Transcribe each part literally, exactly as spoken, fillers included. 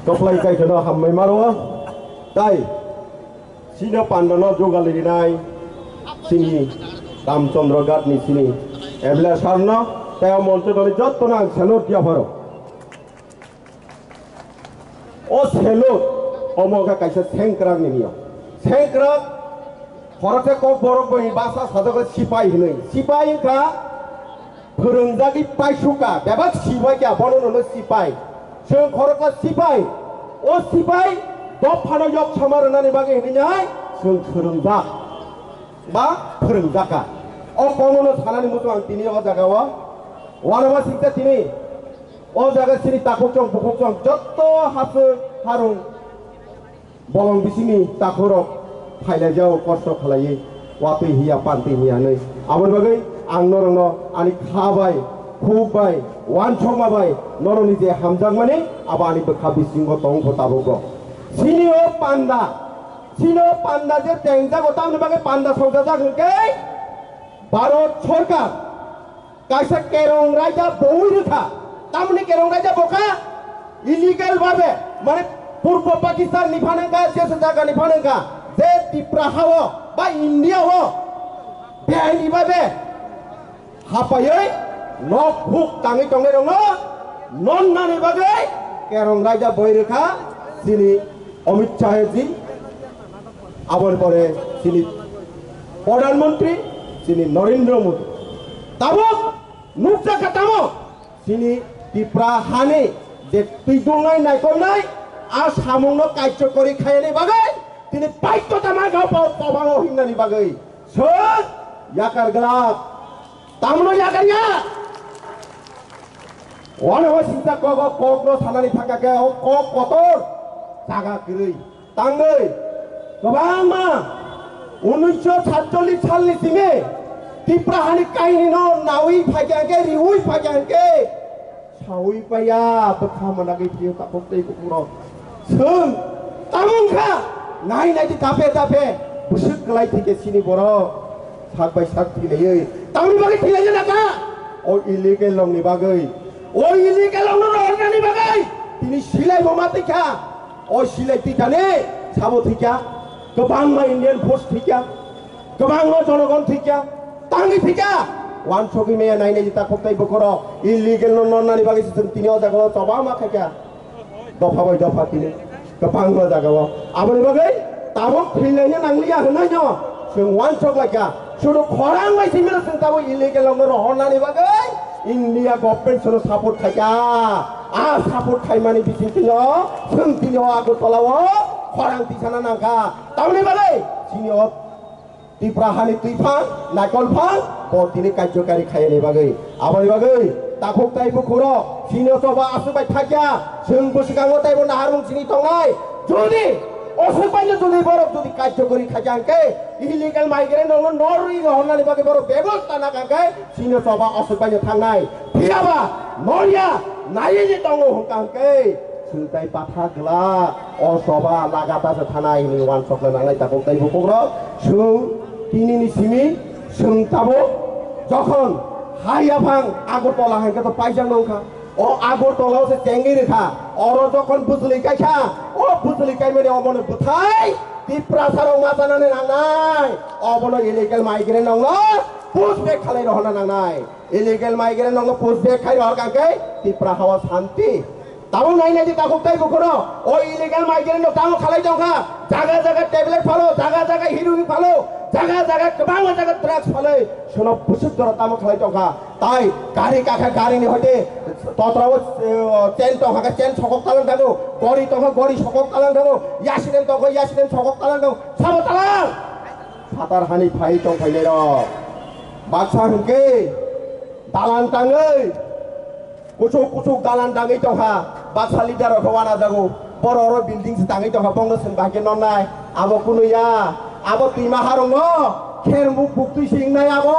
Kwplai kaitorno hambai maro. Tai chini pandano jugali rinai chini Ramchandra Ghat ni chini M L A sir no tai o moncho toni jotto no ang salute yapharo. O salute omo kha kaisa sengkrak ni niyom. Sengkrak khoroksa kok borok bai basa sajagwi sipai hinwi. Sipai wngkha phwrwngjagwi paisuka, bebak sibai kha, bono hwno sipai. Chwng khoroksa sipai, o sipai dophano yok sama rwnani bagwi hinwi nai chwng phwrwngjak ba phwrwngjakha. O kokno sanani muchung ang tini o jagao uanama singcha tini o jaga chini takhuk chong bukhuk chong jotto hapswk harung bolong bisingni takhukrok phailaijao kosto khlaiwi watwi hiya pantwi hiya hinwi. Aboni bagwi ang norokno ani kha bai, khuk bai, uansukma bai norokni je hamjakmani abo ani bwkha bisingo tongkho tabukbo. Chini o panda, chini o panda je tengjago tamni bagwi panda songjajak hwnkhe Bharat Sorkar kaisa kerong raida boi rwkha. Tamni kerong raida bokha illegal babe, mane Purbo Pakistan ni phanangkha, je se jaga ni phanangkha, je Tipra hao ba India o beaini babe hapaiwi nok huk tangwi tongnai rokno nonnani bagwi kerong raida boi rwkha chini Amit Shah ji, aboni pore chini Pradhan Mantri chini Narendra Modi. Tabuk nukjakha tamo chini Tipra hani je twidulnai naikolnai a samungno kaijokori khaiyani bagwi tini baidhota mankha o po-, pobango hingnani bagwi. Sir, yakar glak. Tamno yakar ya. Wano singsa kok, o kokno sanani thangkha khe o kok kotor jaga kwrwi. Tangwi kwbangma unisho satchollis salni simi Tipra hani kahinino nawi phaikha hwnkhe, riwi phaikha hwnkhe, sawi paiya bwkha managwi phiyo takhuk tei bukhurok. Chwng tamo wngkha, nai nai di dape dape bwswk kwlai thwikhe chini borok sak bai sak thwilaiywi. Tamoni bagwi thwilaina nangkha? O illegal rokni bagwi. O illegal rokno rohornani bagwi tini silai bo ma twikha. O silai twithani sabo thwikha, kwbangma Indian force thwikha, kwbangma jonogon thwikha, tangwi thwikha. Wansugwi maya nainai jita khoktai bokhorok illegal no nonnani bagwi se chwng tini o jagao choba ma khaikha. Dopha bai dopha tini kwbangma jagao. Aboni bagwi tabuk thwilaina nangliya hwnwi no chwng wansuk laikha. Sudu khorang bai simi no chwng tabuk illegal no rohornani bagwi India government sono support khaikha. A support khaimani bisingtwino chwng tini o Agartala o khorang tisana nangkha. Tamoni bagwi chini o Tipra hani twiphang, naikolphang bo tini karjokari khaiyani bagwi. Aboni bagwi takhuk tai bukhurok chini o choba aswk bai thakya, chwng bwswkango taibo naharmung chini tongnai. Jodi oswk baino jodi borok jodi karjokari khaikha hwnkhe illegal migrant rokno norwi rohornani bagwi borok bebosta nakha hwnkhe chini choba oswk baino thangnai. Phiyaba norya naiwi tongwi hwnkha hwnkhe chwng tai patha glak o choba lagata se thanai hinwi wansokna nangnai takhuk tai bukhuk rok. Chwng tinini simi chwng tabuk jokhon hai yaphang Agartala hwnkhe to paijak nongkha. O Agartala o se chengwi rwkha. Oro jokhon bujli kaikha, o bujli kaimani omono bwthai Tiprasa rok ma chanani nangnai. Obono illegal migrant rokno push back khalai rohorna nangnai. Illegal migrant rokno push back khai rohor kha khe Tipra hao santi. Tabuk nai nai di takhuk tai bukhurok o illegal migrant rok tamo khalai tongkha. Jaga jaga tablet phalo, jaga jaga heroin phalo, jaga jaga kwbangma jaga drugs phalwi sono bwswk jora tamo khalai tongkha. Tai gari kakha gari ni hoite totra o, eh, chain tongkha khe chain sokok talang thango, gori tongkha gori sokok talang thango, accident tongkha accident sokok talang thango, sabo talang. Phatar hani phai tongphainai rok baksa hwnkhe dalan tangwi kuchuk kuchuk dalan tangwi tongkha, baksa leader rok khe uanajago, borok oro building se tangwi tongkha, bongno chwng bahai khe nonnai, abo kunu ya, abo twima harungo khermuk buktwi se wngnai abo,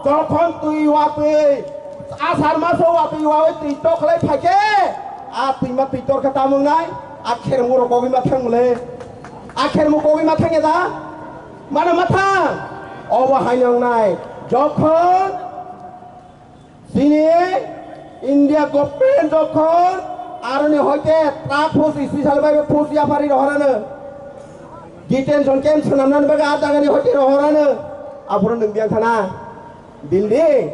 jokhon twi watwi asar maso watwi wawi twi tokhlai phaikhe, a twima twi torkha tamo wngnai, a khermuk rok kogwi ma thangmole, a khermuk kogwi ma thangya da, mano ma thang, obo haino wngnai, jokhon chini India government jokhon aroni hoite truck force special bai force yapari rohorano, detention camp swnamnani bagwi a jagani hoite rohorano, aphuru nwng biyang khana bini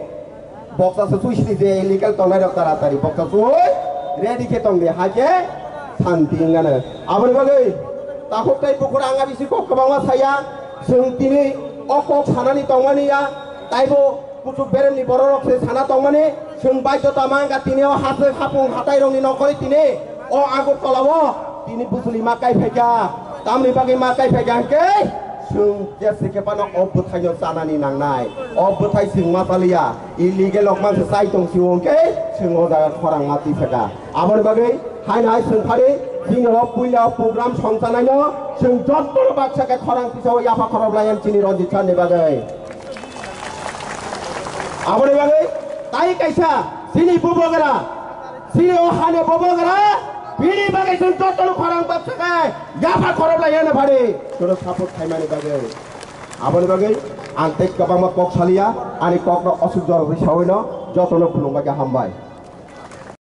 boksa se sui sini je illegal tongnai rok taratari boksa sui ready khe tongdi, hai khe santi wngano. Aboni bagwi takhuk tei bukhuk ang a bisi kok kwbangma saya, chwng tini o kok sanani tongmani ya, taibo kuchuk beremni bororok se sana tongmani, chwng baidhota mangkha tini o haswk hapung hatairokni nokhorwi tini o Agartala o tini bujuli ma kai phaikha. Tamni bagwi ma kai phaikha hwnkhe chwng jese khe phano o bwthaino chanani nangnai. O bwthai chwng ma chaliya, illegal rok manse chai tong sio hwnkhe chwng o jaga khorang ma twi phaikha. Aboni bagwi haino hai chwng phari chini o puila o program songchanaino chwng jotono baksa khe khorang tisao yapha khorok lai chini Ranjit sir ni bagwi. Aboni bagwi tai kaisa chini bubagra, chini o hani bubagra, bini bagwi chwng jotono khorang baksa khe yapha khorok lai yana phari chwngno support khaimani bagwi. Aboni bagwi ang tei kwbangma kok saliya, ani kokno aswk jorok ri sawino jotono khulumbai khe hambai.